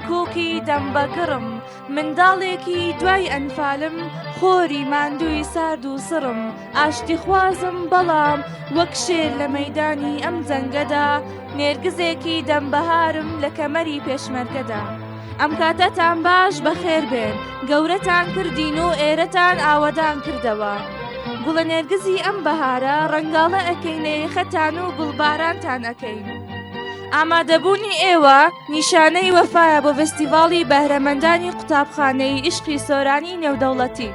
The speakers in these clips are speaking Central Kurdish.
کەرکووکی دەم بە گڕم، منداڵێکی دوای ئەنفالم، خۆری ماندووی سارد و سڕم، ئاشتیخوازم بەڵام وەک شێر لە مەیدانی ئەم جەنگەدا، نێرگزێکی دەم بەهارم لە کەمەری پێشمەرگەدا. ئەم کاتەتان باش بەخێر بێن، گەورەتان کردین و ئێرەتان ئاوەدان کردەوە. گوڵە نێرگزی ئەم بەهارە ڕەنگاڵە ئەکەین لە یەخەتان و گوڵبارانتان ئەکەین. ئامادەبوونی ئێوە نیشانەی وەفایە بۆ ڤستیڤاڵی بەهرەمەندانی قوتابخانەی ئیشقی سۆرانی نێودەوڵەتی.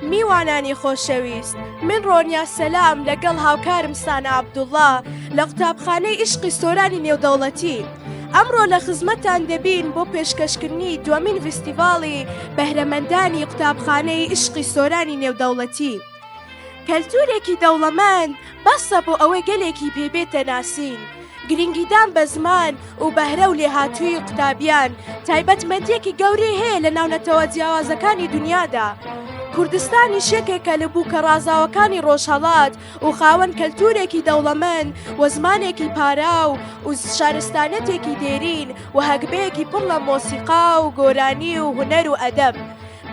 میوانانی خۆشەویست، من ڕۆنیا سەلام لەگەڵ هاوکارم سانا عەبدوڵڵا لە قوتابخانەی ئیشقی سۆرانی نێودەوڵەتی ئەمڕۆ لە خزمەتتان دەبین بۆ پێشکەشکردنی دووەمین ڤستیڤاڵی بەهرەمەندانی قوتابخانەی ئیشقی سۆرانی نێودەوڵەتی. کەلتوورێکی دەوڵەمەند بەسە بۆ ئەوەی گەلێکی پێ بێتە ناسین. گرنگیدان بە زمان و بەهرە و لێهاتوویی قوتابیان تایبەتمەندییەکی گەورەی هەیە لە ناو نەتەوە جیاوازەکانی دونیادا. کوردستانیش یەکێکە لە بووکە ڕازاوەکانی ڕۆژهەڵات و خاوەن کەلتوورێکی دەوڵەمەند و زمانێکی پاراو و شارستانیەتێکی دێرین و هەگبەیەکی پڕ لە مۆسیقا و گۆرانی و هونەر و ئەدەب.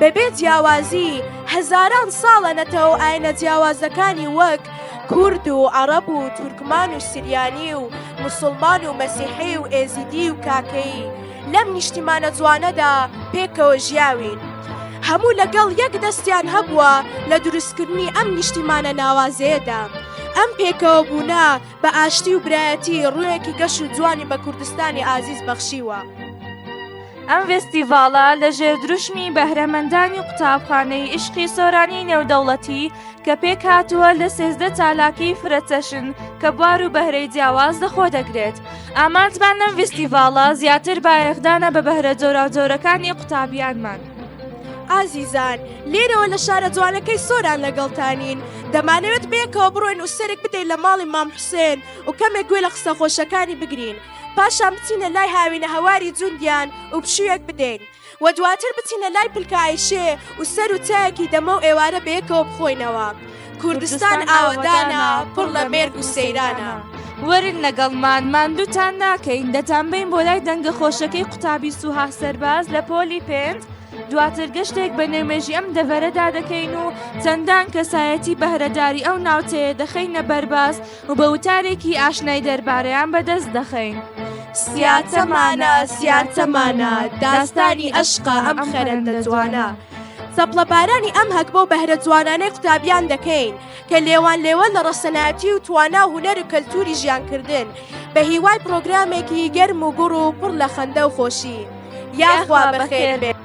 بەبێ جیاوازی هەزاران ساڵە نەتەوە و ئاینە جیاوازەکانی وەک کورد و عەڕەب و تورکمان و سریانی و موسڵمان و مەسیحی و ئێزیدی و کاکەیی لەم نیشتیمانە جوانەدا پێکەوە ژیاوین. هەموو لەگەڵ یەک دەستیان هەبووە لە دروستکردنی ئەم نیشتیمانە ناوازەیەدا. ئەم پێکەوەبوونە بە ئاشتی و برایەتی ڕوویەکی گەش و جوانی بە کوردستانی ئازیز بەخشیوە. ئەم ڤێستیڤاڵە لە ژێر دروشمی بەهرەمەندانی قوتابخانەی ئیشقی سۆرانی نێودەوڵەتی کە پێکهاتووە لە 13 چالاکی فرەچەشن کە بوار و بەهرەی جیاواز لەخۆ دەگرێت. ئامانجمان لەم ڤیستیڤاڵە زیاتر بایەخدانە بە بەهرە جۆراوجۆرەکانی قوتابیانمان. ئازیزان لێرەوە لە شارە جوانەکەی سۆران لەگەڵتانین، دەمانەوێت بەیەکەوە بڕۆین و سەرێک بدەین لە ماڵی مام حوسێن و کەمێک گوێ لە قسە خۆشەکانی بگرین، پاشان بچینە لای هاوینە هەواری جوندیان و پشوویەک بدەین و دواتر بچینە لای پلکە ئایشێ و سەر و چایەکی دەمە و ئێوارە بەیەکەوە بخۆینەوە. کوردستان ئاوەدانە، پڕ لە مێرگ و سەیرانە. وەرن لەگەڵمان، ماندووتان ناکەین، دەتانبەین بۆ لای دەنگە خۆشەکەی قوتابی سوها سەرباز لە پۆلی پێنج، دواتر گەشتێک بە نێو مێژی ئەم دەڤەرەدا دەکەین و چەندان کەسایەتی بەهرەداری ئەو ناوچەیە دەخەینە بەرباس و بە وتارێکی ئاشنای دەربارەیان بەدەست دەخەین. سیاچەمانە سیاچەمانە داستانی ئەشقە ئەم خەرەندە جوانە. چەپڵەبارانی ئەم هەگبە و بەهرە جوانانەی قوتابیان دەکەین کە لێوان لێوە لە ڕەسەنایەتی و توانا و هونەر و کەلتوری ژیانکردن بە هیوای پرۆگرامێکی گەرم و گوڕ و پڕ لە خەندە و خۆشی. یاخوا بەخێر بێن.